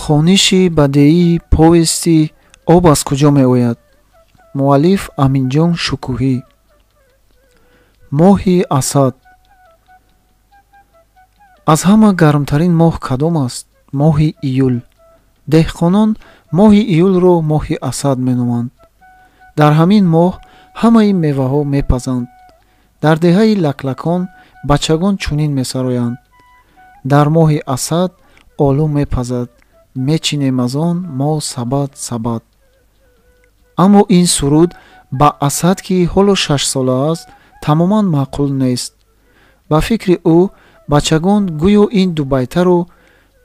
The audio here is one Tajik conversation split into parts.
Хониши бадеии повести «Об аз куҷо меояд». Муаллиф Аминҷон Шукӯҳӣ. Моҳи Асад. Аз ҳама гармтарин моҳ кадом аст? Моҳи июл. Деҳқонон моҳи июлро моҳи Асад меноманд. Дар ҳамин моҳ ҳамаи меваҳо мепазанд. Дар деҳаи Лаклакон бачагон чунин месароянд: дар моҳи Асад олу мепазад, мечинем аз он мо сабад сабад. Аммо ин суруд ба Асад, ки ҳоло 6-сола аст, тамоман маъқул нест. Ба фикри ӯ бачагон гӯё ин дубайтаро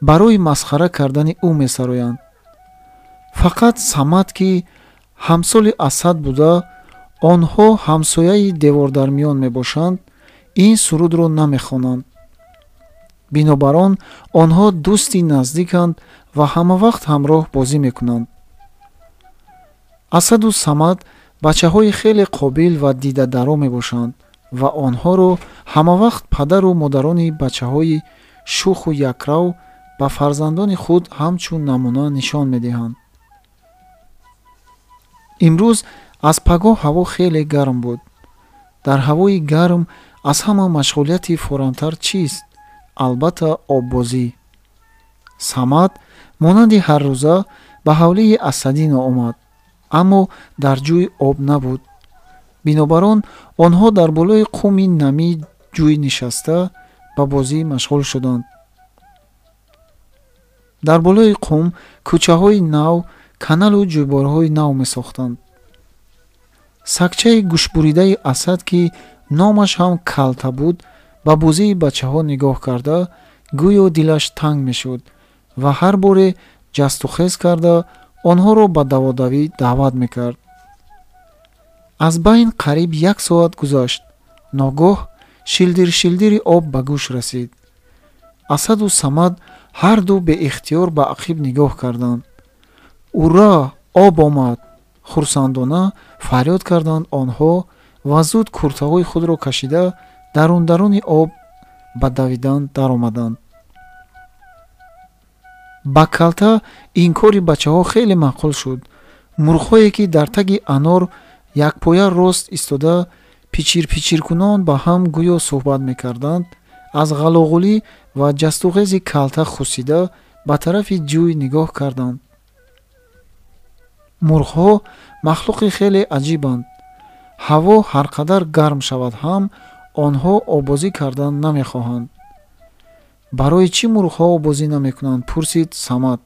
барои масхара кардани ӯ месароянд. Фақат Самад, ки ҳамсоли Асад буда, онҳо ҳамсояи девордармиён мебошанд, ин сурудро намехонанд. Бинобар он онҳо дӯсти наздиканд ва ҳамавақт ҳамроҳ бозӣ мекунанд. Асаду Самад бачаҳои хеле қобил ва дидадаро мебошанд ва онҳоро ҳамавақт падару модарони бачаҳои шуху якрав ба фарзандони худ ҳамчун намуна нишон медиҳанд. Имрӯз аз пагоҳ ҳаво хеле гарм буд. Дар ҳавои гарм аз ҳама машғулияти форамтар чист? Албатта, оббозӣ. Самад монанди ҳаррӯза ба ҳавлии Асадино омад, аммо дар ҷӯй об набуд. Бинобар он онҳо дар болои қуми намии ҷӯй нишаста ба бозӣ машғул шуданд. Дар болои қум кӯчаҳои нав, каналу ҷӯйборҳои нав месохтанд. Сагчаи гӯшбуридаи Асад, ки номаш ҳам Калта буд, ба бозии бачаҳо нигоҳ карда, гӯё дилаш танг мешуд ва ҳар боре ҷастухез карда онҳоро ба даводавӣ даъват мекард. Аз байн қариб 1 соат гузашт. Ногоҳ шилдир-шилдири об ба гӯш расид. Асаду Самад ҳарду беихтиёр ба ақиб нигоҳ карданд. Ура, об омад! Хурсандона фарёд карданд онҳо ва зуд куртаҳои худро кашида дарун-даруни об ба давидан даромаданд. Ба Калта ин кори бачаҳо хеле маъқул шуд. Мурғҳое, ки дар таги анор якпоя рост истода пичир-пичиркунон ба ҳам гӯё суҳбат мекарданд, аз ғалоғулӣ ва ҷастуғези Калта хусида ба тарафи ҷӯй нигоҳ карданд. Мурғҳо махлуқи хеле аҷибанд. Ҳаво ҳар қадар гарм шавад ҳам, онҳо оббозӣ кардан намехоҳанд. Барои чӣ мурғҳо оббозӣ намекунанд? Пурсид Самад.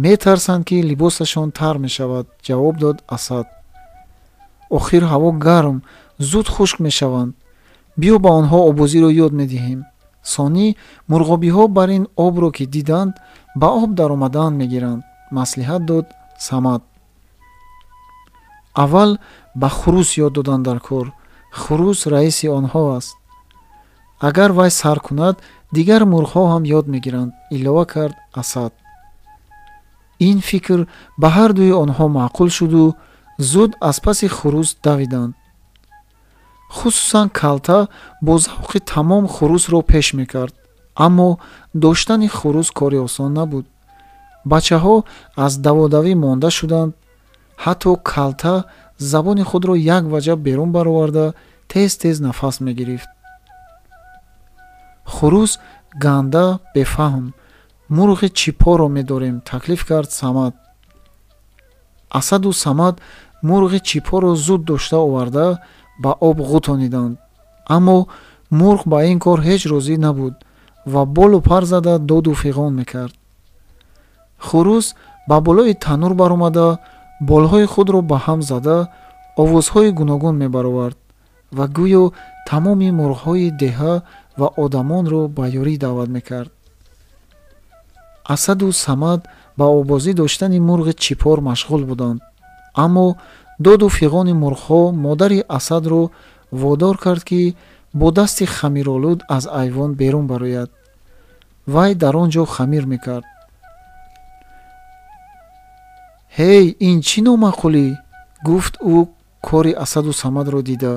Метарсанд, ки либосашон тар мешавад, ҷавоб дод Асад. Охир ҳаво гарм, зуд хушк мешаванд. Биё ба онҳо оббозиро ёд медиҳем. Сонӣ мурғобиҳо бар ин обро ки диданд, ба об даромадан мегиранд, маслиҳат дод Самад. Аввал ба хурус ёд додан дар кор. Хурус раиси онҳо аст. Агар вай сар кунад, дигар мурғҳо ҳам ёд мегиранд, илова кард Асад. Ин фикр ба ҳардуи онҳо маъқул шуду зуд аз паси хурус давиданд. Хусусан Калта бо завқи тамом хурусро пеш мекард, аммо доштани хурус кори осон набуд. Бачаҳо аз даводавӣ монда шуданд. Ҳатто Калта забони худро як ваҷаб берун бароварда тез-тез нафас мегирифт. Хурус ганда бефаҳм, мурғи чипоро медорем, таклиф кард Самад. Асаду Самад мурғи чипоро зуд дошта оварда ба об ғутониданд. Аммо мурғ ба ин кор ҳеҷ розӣ набуд ва болу пар зада доду фиғон мекард. Хурус ба болои танур баромада, болҳои худро ба ҳам зада, овозҳои гуногун мебаровард ва гӯё тамоми мурғҳои деҳа ва одамонро ба ёрӣ даъват мекард. Асаду Самад ба оббозӣ доштани мурғи чипор машғул буданд, аммо доду фиғони мурғҳо модари Асадро водор кард, ки бо дасти хамиролуд аз айвон берун барояд. Вай дар он ҷо хамир мекард. Ҳей, ин чӣ номаъқулӣ? Гуфт ӯ кори Асаду Самадро дида.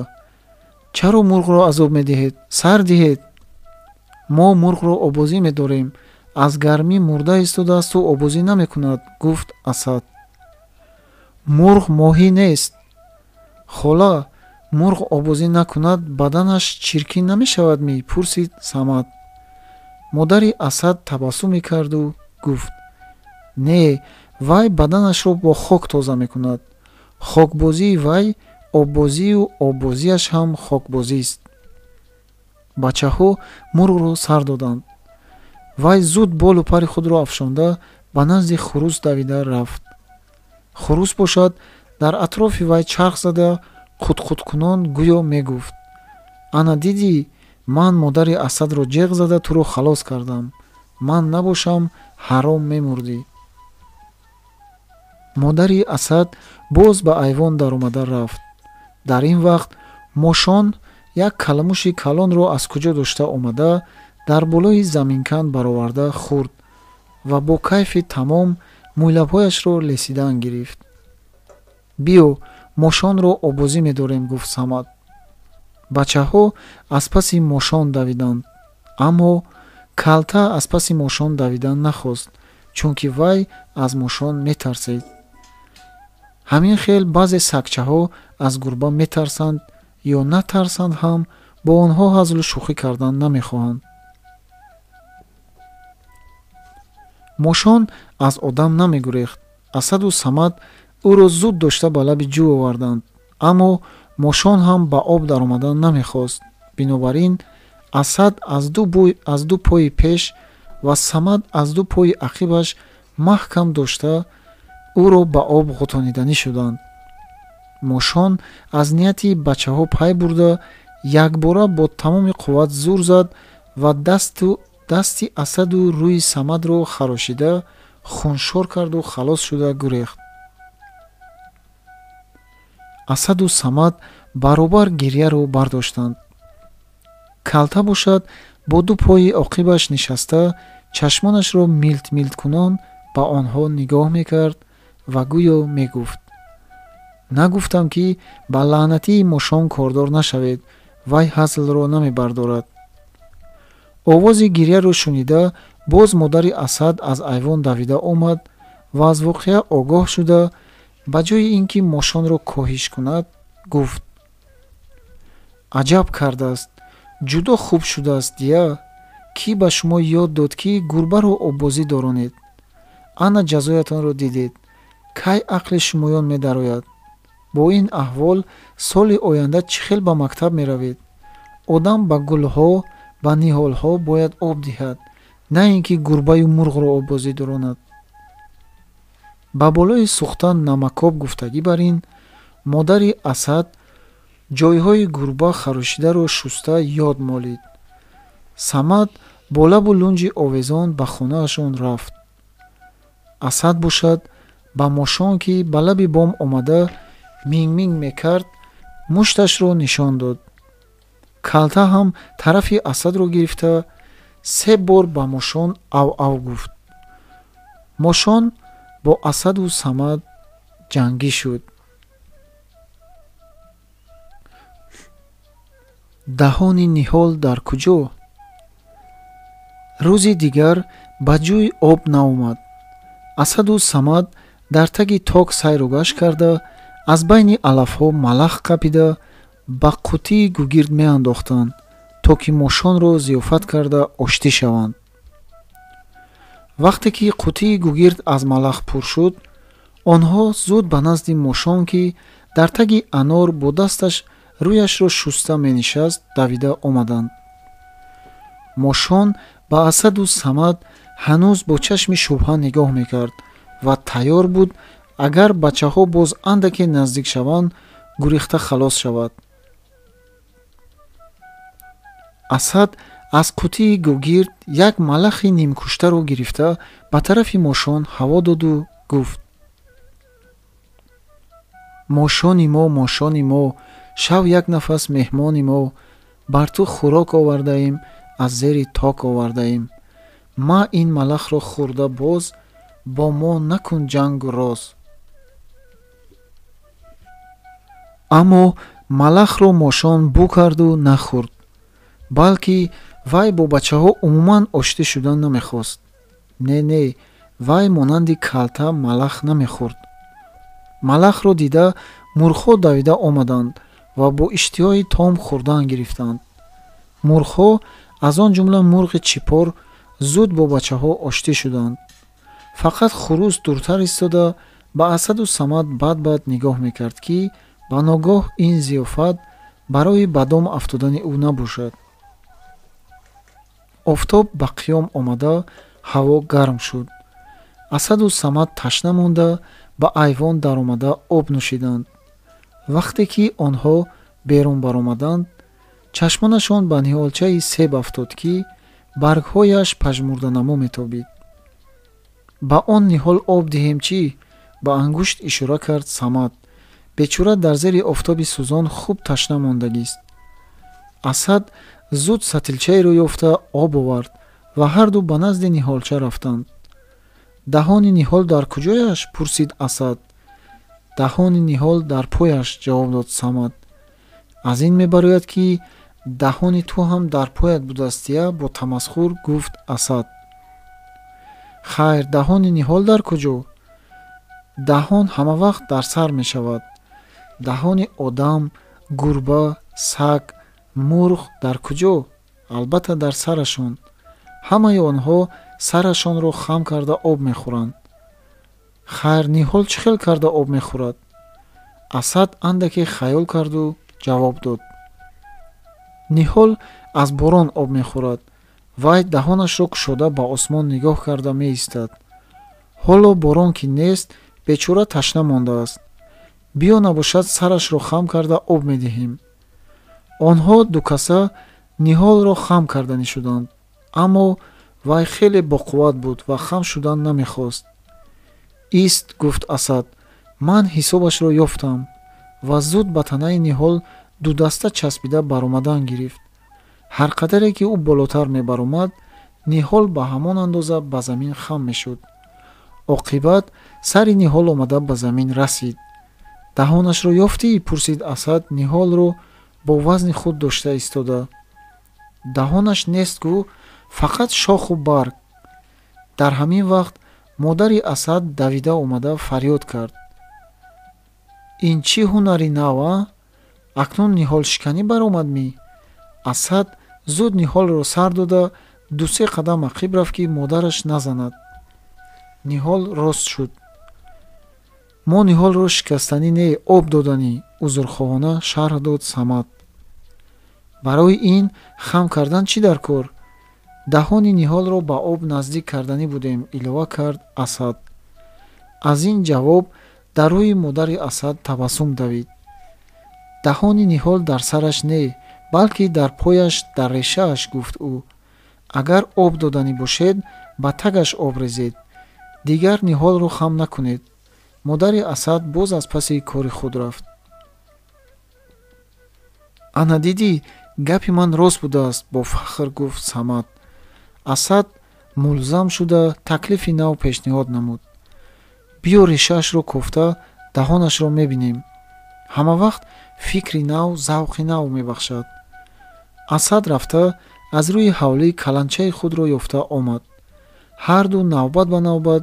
Чаро мурғро азоб медиҳед? Сар диҳед. Мо мурғро оббозӣ медорем. аз гармӣ мурда истодаасту обозӣ намекунад, гуфт Асад. Мурғ моҳӣ нест. Хола, мурғ обозӣ накунад, баданаш чиркин намешавад ми? Пурсид Самад. Модари Асад табассум мекарду гуфт: не, вай баданашро бо хок тоза мекунад. Хокбозии вай оббозию оббозиаш ҳам хокбозист. Бачаҳо мурғро сар доданд. Вай зуд болу пари худро афшонда ба назди хурус давида рафт. Хурус бошад дар атрофи вай чарх зада қутқуткунон гӯё мегуфт: ана дидӣ, ман модари Асадро ҷеғ зада туро халос кардам. Ман набошам, ҳаром мемурдӣ. Модари Асад боз ба айвон даромада рафт. Дар ин вақт мошон як каламуши калонро аз куҷо дошта омада дар болои заминкан бароварда хӯрд ва бо кайфи тамом мӯйлабҳояшро лесидан гирифт. Биё, мошонро обозӣ медорем, гуфт Самад. Бачаҳо аз паси мошон давиданд, аммо калта аз паси мошон давидан нахост, чунки вай аз мошон метарсид. Ҳамин хел баъзе сагчаҳо аз гурба метарсанд ё натарсанд ҳам бо онҳо ҳазлу шӯхӣ кардан намехоҳанд. Мошон аз одам намегурехт. Асаду Самад ӯро зуд дошта ба лаби ҷӯ оварданд, аммо мошон ҳам ба об даромадан намехост. Бинобар ин Асад аз ду пои пеш ва Самад аз ду пои ақибаш маҳкам дошта ӯро ба об ғутониданӣ шуданд. Мошон аз нияти бачаҳо пай бурда якбора бо тамоми қувват зур зад ва дасти Асаду рӯи Самадро харошида хуншор карду халос шуда гурехт. Асаду Самад баробар гирьяро бардоштанд. Калта бошад бо ду пои оқибаш нишаста чашмонашро милт-милткунон ба онҳо нигоҳ мекард ва гӯё мегуфт: нагуфтам ки ба лаънатии мошон кордор нашавед, вай ҳазлро намебардорад. Овози гирьяро шунида боз модари Асад аз айвон давида омад ва аз воқеа огоҳ шуда ба ҷои ин ки мошонро коҳиш кунад гуфт: аҷаб кардааст, ҷудо хуб шудааст дия, кӣ ба шумо ёд дод ки гурбаро оббозӣ доронед? Ана ҷазоятонро дидед, кай ақли шумоён медарояд? Бо ин аҳвол соли оянда чӣ хел ба мактаб меравед? Одам ба гулҳо, ба ниҳолҳо бояд об диҳад, на ин ки гурбаю мурғро оббозӣ доронад. Ба болои сӯхтан намакоб гуфтагӣ бар ин, модари Асад ҷойҳои гурба харошидаро шуста ёд молид. Самад бо лабу лунҷи овезон ба хонаашон рафт. Асад бошад ба мошон ки ба лаби бом омада минг-минг мекард, мушташро нишон дод. Калта ҳам тарафи Асадро гирифта се бор ба мошон ав-ав гуфт. Мошон бо Асаду Самад ҷангӣ шуд. Даҳони ниҳол дар куҷо? Рӯзи дигар ба ҷӯй об наомад. Асаду Самад дар таги ток сайру гашт карда аз байни алафҳо малах қапида ба қутии гугирд меандохтанд, то ки мошонро зиёфат карда оштӣ шаванд. Вақте ки қутии гугирд аз малах пур шуд, онҳо зуд ба назди мошон ки дар таги анор бо дасташ рӯяшро шуста менишаст давида омаданд. Мошон ба Асаду Самад ҳанӯз бо чашми шубҳа нигоҳ мекард ва тайёр буд агар бачаҳо боз андаке наздик шаванд, гурехта халос шавад. Асад аз қутии гугирд як малахи нимкуштаро гирифта ба тарафи мошон ҳаво доду гуфт: мошони мо, мошони мо, шав як нафас меҳмони мо, бар ту хӯрок овардаем, аз зери ток овардаем. Ма ин малахро хӯрда боз, бо мо накун ҷангу роз. Аммо малахро мошон бӯ карду нахӯрд, балки вай бо бачаҳо умуман оштӣ шудан намехост. Не, не, вай монанди калта малах намехӯрд. Малахро дида мурғҳо давида омаданд ва бо иштиҳои том хӯрдан гирифтанд. Мурғҳо, аз он ҷумла мурғи чипор, зуд бо бачаҳо оштӣ шуданд. Фақат хурӯс дуртар истода ба Асаду Самад бад-бад нигоҳ мекард, ки ба ногоҳ ин зиёфат барои ба дом афтодани ӯ набошад. Офтоб ба қиём омада, ҳаво гарм шуд. Асаду Самад ташна монда ба айвон даромада об нӯшиданд. Вақте ки онҳо берун баромаданд, чашмонашон ба ниҳолчаи себ афтод, ки баргҳояш пажмурданамо метобид. Ба он ниҳол об диҳем чӣ? Ба ангушт ишора кард Самад. Бечора дар зери офтоби сӯзон хуб ташна мондагист. Асад зуд сатилчаеро ёфта об овард ва ҳарду ба назди ниҳолча рафтанд. Даҳони ниҳол дар куҷояш? Пурсид Асад. Даҳони ниҳол дар пояш, ҷавоб дод Самад. Аз ин мебарояд, ки даҳони ту ҳам дар поят будастия, бо тамасхур гуфт Асад. Хайр, даҳони ниҳол дар куҷо? Даҳон ҳама вақт дар сар мешавад. Даҳони одам, гурба, саг, мурғ дар куҷо? Албатта дар сарашон. Ҳамаи онҳо сарашонро хам карда об мехӯранд. Хайр, ниҳол чӣ хел карда об мехӯрад? Асад андаке хаёл карду ҷавоб дод. Ниҳол аз борон об мехӯрад. Вай даҳонашро кушода ба осмон нигоҳ карда меистад. Ҳоло борон ки нест, бечора ташна мондааст. Биё набошад сарашро хам карда об медиҳем. Онҳо дукаса ниҳолро хам карданӣ шуданд, аммо вай хеле боқувват буд ва хам шудан намехост. Ист, гуфт Асад, ман ҳисобашро ёфтам, ва зуд ба танаи ниҳол дудаста часпида баромадан гирифт. Ҳар қадаре ки ӯ болотар мебаромад, ниҳол ба ҳамон андоза ба замин хам мешуд. Оқибат сари ниҳол омада ба замин расид. Даҳонашро ёфтӣ? Пурсид Асад ниҳолро бо вазни худ дошта истода. Даҳонаш нест гӯ, фақат шоху барг. Дар ҳамин вақт модари Асад давида омада фарёд кард. Ин чӣ ҳунари нав, а? Акнун ниҳолшиканӣ баромад мӣ? Асад зуд ниҳолро сар дода ду-се қадам ақиб рафт, ки модараш назанад. Ниҳол рост шуд. Мо ниҳолро шикастанӣ не, об доданӣ, узрхоҳона шарҳ дод Самад. Барои ин хам кардан чӣ дар кор? Даҳони ниҳолро ба об наздик карданӣ будем, илова кард Асад. Аз ин ҷавоб дар рӯи модари Асад табассум давид. Даҳони ниҳол дар сараш не, балки дар пояш, дар решааш, гуфт ӯ. Агар об доданӣ бошед, ба тагаш об резед. Дигар ниҳолро хам накунед. Модари Асад боз аз паси кори худ рафт. Ана дидӣ, гапи ман рост будааст, бо фахр гуфт Самад. Асад мулзам шуда таклифи нав пешниҳод намуд. Биё решаашро кофта даҳонашро мебинем. Ҳама вақт фикри нав завқи нав мебахшад. Асад рафта аз рӯи ҳавлӣ каланчаи худро ёфта омад. Ҳарду навбат ба навбат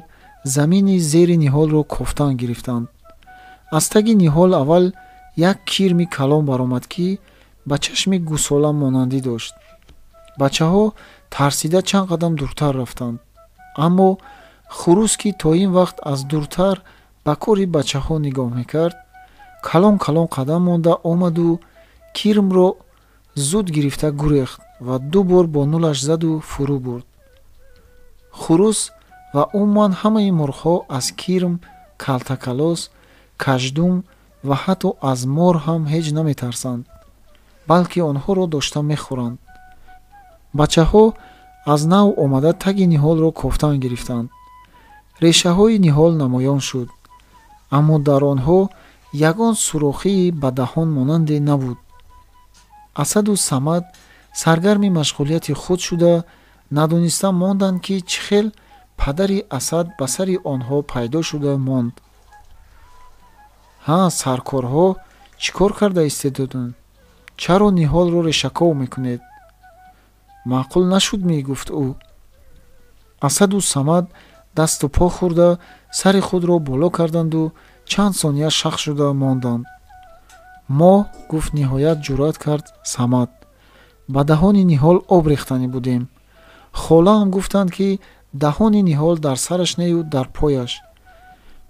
замини зери ниҳолро кофтан гирифтанд. Аз таги ниҳол аввал як кирми калон баромад, ки ба чашми гусола монандӣ дошт. Бачаҳо тарсида чанд қадам дуртар рафтанд. Аммо хурӯс, ки то ин вақт аз дуртар ба кори бачаҳо нигоҳ мекард, калон калон қадам монда омаду кирмро зуд гирифта гурехт ва ду бор бо нулаш заду фурӯ бурд. Хурӯс ва умуман ҳамаи мурғҳо аз кирм, калтакалос, каждум ва ҳатто аз мор ҳам ҳеҷ наметарсанд, балки онҳоро дошта мехӯранд. Бачаҳо аз нав омада таги ниҳолро кофтан гирифтанд. Решаҳои ниҳол намоён шуд, аммо дар онҳо ягон сурохии ба даҳон монанде набуд. Асаду Самад саргарми машғулияти худ шуда надониста монданд, ки чӣ хел падари Асад ба сари онҳо пайдо шуда монд. Ҳа, саркорҳо, чӣ кор карда истедодун? Чаро ниҳолро решаков мекунед? Маъқул нашуд, мегуфт ӯ. Асаду Самад дасту по хӯрда сари худро боло карданду чанд сония шах шуда монданд. Мо, гуфт ниҳоят ҷуръат кард Самад, ба даҳони ниҳол об рехтанӣ будем. Холаам гуфтанд, ки даҳони ниҳол дар сараш нею дар пояш.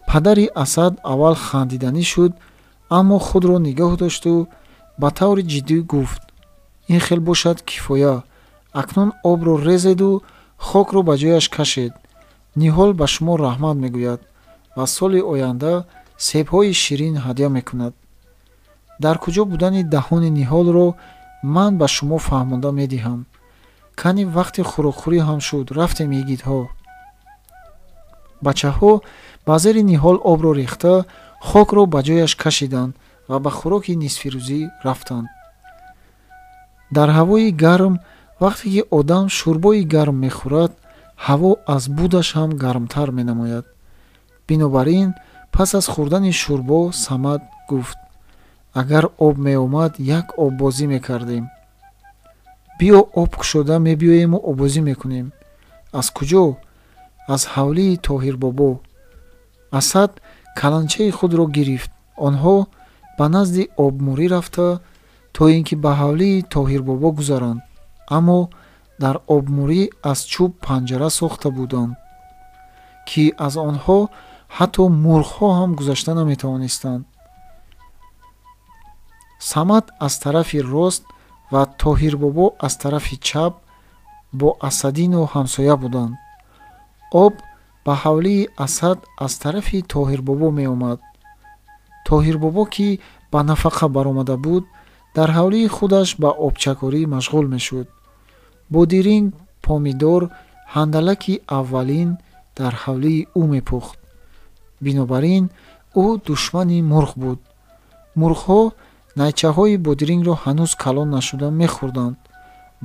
Падари Асад аввал хандиданӣ шуд, аммо худро нигоҳ дошту ба таври ҷиддӣ гуфт: ин хел бошад кифоя, акнун обро резеду хокро ба ҷояш кашед. Ниҳол ба шумо раҳмат мегӯяд ва соли оянда себҳои ширин ҳадя мекунад. Дар куҷо будани даҳони ниҳолро ман ба шумо фаҳмонда медиҳам. Кани вақти хӯрокхӯрӣ ҳам шуд, рафтем, йигитҳо. Бачаҳо ба зери ниҳол обро рехта хокро ба ҷояш кашиданд ва ба хӯроки нисфирӯзӣ рафтанд. Дар ҳавои гарм, вақте ки одам шӯрбои гарм мехӯрад, ҳаво аз будаш ҳам гармтар менамояд. Бинобар ин, пас аз хӯрдани шӯрбо Самад гуфт: агар об меомад, як оббозӣ мекардем. Биё об кушода мебиёему оббозӣ мекунем. Аз куҷо? Аз ҳавлии Тоҳирбобо. Асад каланчаи худро гирифт. Онҳо ба назди обмурӣ рафта, то ин ки ба ҳавлии Тоҳирбобо гузаранд, аммо дар обмурӣ аз чӯб панҷара сохта буданд, ки аз онҳо ҳатто мурғҳо ҳам гузашта наметавонистанд. Самад аз тарафи рост ва Тоҳирбобо аз тарафи чап бо Асадино ҳамсоя буданд. Об ба ҳавлии Асад аз тарафи Тоҳирбобо меомад. Тоҳирбобо, ки ба нафақа баромада буд, дар ҳавлии худаш ба обчакорӣ машғул мешуд. Бодиринг, помидор, ҳандалаки аввалин дар ҳавлии ӯ мепухт. Бинобар ин ӯ душмани мурғ буд. Мурғҳо найчаҳои бодирингро ҳанӯз калон нашуда мехӯрданд,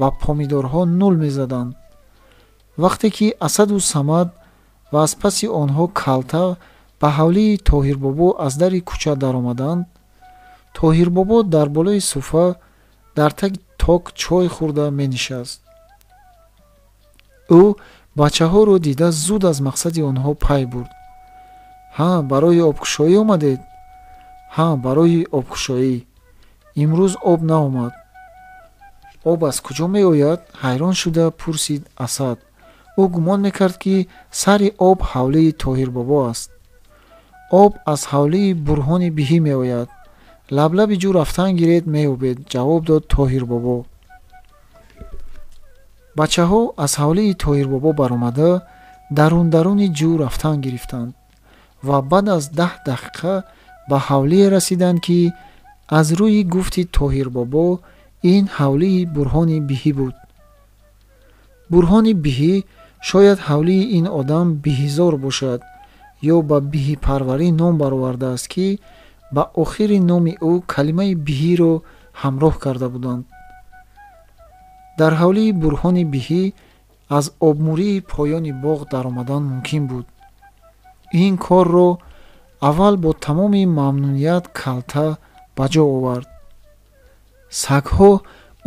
ба помидорҳо нул мезаданд. Вақте ки Асаду Самад ва аз паси онҳо калта ба ҳавлии Тоҳирбобо аз дари кӯча даромаданд, Тоҳирбобо дар болои суфа дар таги ток чой хӯрда менишаст. Ӯ бачаҳоро дида зуд аз мақсади онҳо пай бурд. Ҳа, барои обкушоӣ омадед? Ҳа, барои обкушоӣ. Имрӯз об наомад. Об аз куҷо меояд? Ҳайрон шуда пурсид Асад. Ӯ гумон мекард, ки сари об ҳавлии Тоҳирбобо аст. Об аз ҳавлии Бурҳони Биҳӣ меояд. Лаблаби ҷӯ рафтан гиред, меёбед, ҷавоб дод Тоҳирбобо. Бачаҳо аз ҳавлии Тоҳирбобо баромада дарун-даруни ҷӯ рафтан гирифтанд ва баъд аз 10 дақиқа ба ҳавлие расиданд, ки аз рӯи гуфти Тоҳирбобо ин ҳавлии Бурҳони Биҳӣ буд. Бурҳони Биҳӣ шояд ҳавлии ин одам биҳизор бошад ё ба биҳипарварӣ ном баровардааст, ки ба охири номи ӯ калимаи биҳиро ҳамроҳ карда буданд. Дар ҳавлии Бурҳони Биҳӣ аз обмурии поёни боғ даромадан мумкин буд. Ин корро аввал бо тамоми мамнуният калта ба ҷо овард. Сагҳо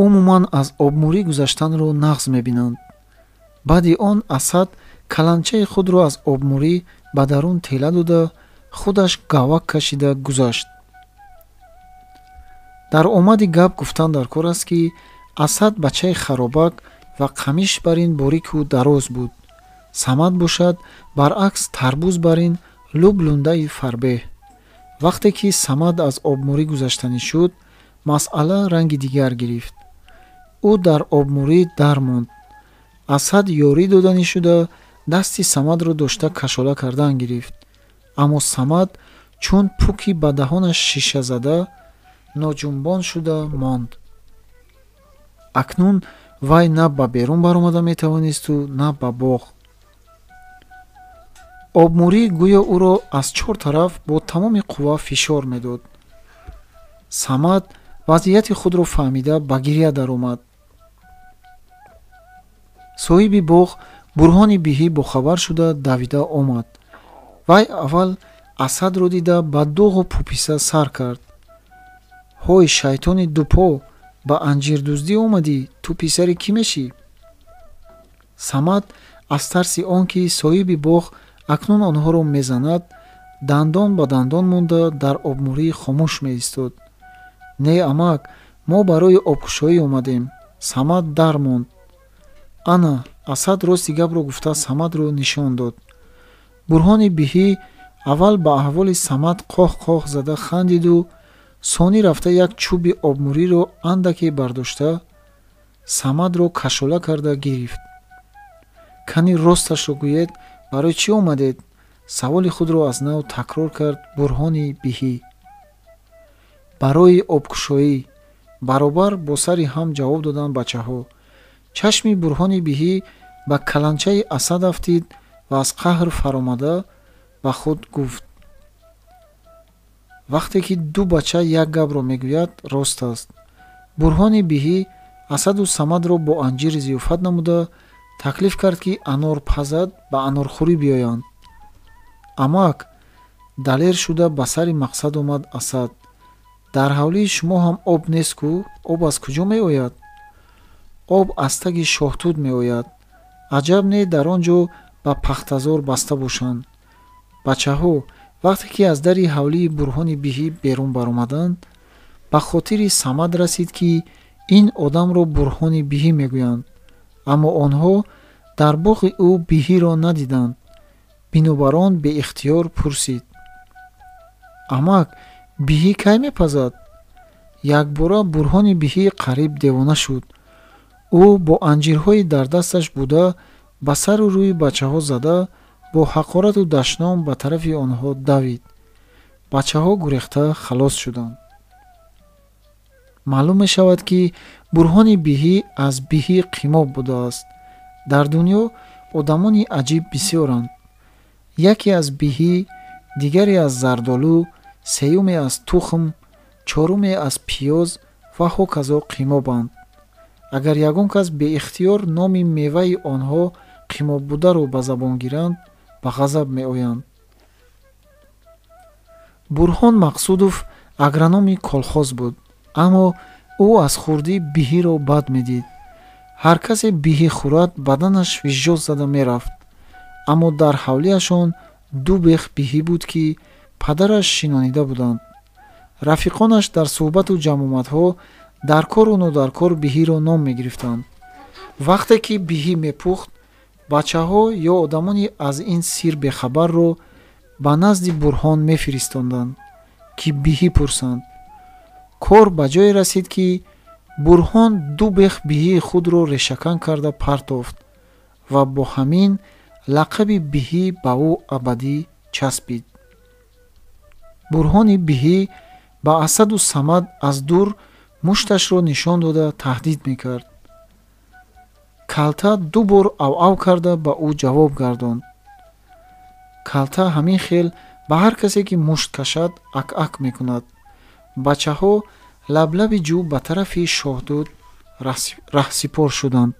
умуман аз обмурӣ гузаштанро нағз мебинанд. Баъди он Асад каланчаи худро аз обмурӣ ба дарун тела дода, худаш гавак кашида гузашт. Дар омади гап гуфтан дар кор аст, ки Асад бачаи харобак ва қамиш бар ин борику дароз буд. Самад бошад, баръакс, тарбуз бар ин луб лундаи фарбеҳ. Вақте ки Самад аз обмурӣ гузаштанӣ шуд, масъала ранги дигар гирифт. Ӯ дар обмурӣ дармонд. Асад ёрӣ доданӣ шуда, дасти Самадро дошта кашола кардан гирифт. Аммо Самад чун пуки ба даҳонаш шиша зада, ноҷунбон шуда монд. Акнун вай на ба берун баромада метавонисту на ба боғ. Обмурӣ гӯё ӯро аз чор тараф бо тамоми қувва фишор медод. Самад вазъияти худро фаҳмида ба гиря даромад. Соҳиби боғ Бурҳони Биҳӣ бохабар шуда давида омад. Вай аввал Асадро дида ба доғу пуписа сар кард. Ҳой, шайтони дупо, ба анҷирдуздӣ омадӣ, ту писари кӣ мешӣ? Самад Аз тарси он ки соҳиби боғ акнун онҳоро мезанад, дандон ба дандон монда дар обмурӣ хомӯш меистод. Не, амак, мо барои обкушоӣ омадем. Самад дар монд. Ана, Асад рости гапро гуфта Самадро нишон дод. Бурҳони биҳӣ аввал ба аҳволи Самад қоҳ-қоҳ зада хандиду сонӣ рафта як чӯби обмуриро андаке бардошта Самадро кашола карда гирифт. Кани росташро гӯед, барои чӣ омадед? Саволи худро аз нав такрор кард Бурҳони биҳӣ. Барои обкушоӣ, баробар бо сари ҳам ҷавоб доданд бачаҳо. Чашми Бурҳони биҳӣ ба каланчаи Асад афтид ва аз қаҳр фаромада ба худ гуфт: вақте ки ду бача як гапро мегӯяд, рост аст. Бурҳони биҳӣ Асаду Самадро бо анҷир зиёфат намуда таклиф кард, ки анор пазад ба анорхӯрӣ биёянд. Амак, далер шуда ба сари мақсад омад Асад. Дар ҳавлии шумо ҳам об нест ку? Об аз куҷо меояд? Об аз таги шоҳтут меояд. Аҷаб не дар он ҷо ба пахтазор баста бошанд. Бачаҳо вақте ки аз дари ҳавлии Бурҳони биҳӣ берун баромаданд, ба хотири Самад расид, ки ин одамро Бурҳони биҳӣ мегӯянд, аммо онҳо дар боғи ӯ биҳиро надиданд. Бинобар он беихтиёр пурсид: амак, биҳӣ кай мепазад? Якбора Бурҳони биҳӣ қариб девона шуд. Ӯ бо анҷирҳои дар дасташ буда ба сару рӯи бачаҳо зада бо ҳақорату дашном ба тарафи онҳо давид. Бачаҳо гурехта халос шуданд. Маълум мешавад, ки Бурҳони биҳӣ аз биҳӣ қимоб будааст. Дар дунё одамони аҷиб бисёранд. Яке аз биҳӣ, дигаре аз зардолу, сеюме аз тухм, чоруме аз пиёз ва ҳоказо қимобанд. Агар ягон кас беихтиёр номи меваи онҳо қимоббударо ба забон гиранд, ба ғазаб меоянд. Бурҳон Мақсудов агрономи колхоз буд, аммо ӯ аз хурдӣ биҳиро бад медид. Ҳар касе биҳӣ хӯрад, баданаш вижжоз зада мерафт. Аммо дар ҳавлиашон ду бех биҳӣ буд, ки падараш шинонида буданд. Рафиқонаш дар суҳбату ҷамъомадҳо дар кору нодаркор биҳиро ном мегирифтанд. Вақте ки биҳӣ мепухт, бачаҳо ё одамони аз ин сир бехабарро ба назди Бурҳон мефиристонданд, ки биҳӣ пурсанд. Кор ба ҷое расид, ки Бурҳон ду бех биҳии худро решакан карда партофт ва бо ҳамин лақаби биҳӣ ба ӯ абадӣ часпид. Бурҳони биҳӣ ба Асаду Самад аз дур мушташро нишон дода таҳдид мекард. Калта ду бор ав-ав карда ба ӯ ҷавоб гардонд. Калта ҳамин хел ба ҳар касе ки мушт кашад ак-ак мекунад. Бачаҳо лаблаби ҷӯ ба тарафи шоҳдуд раҳсипор шуданд.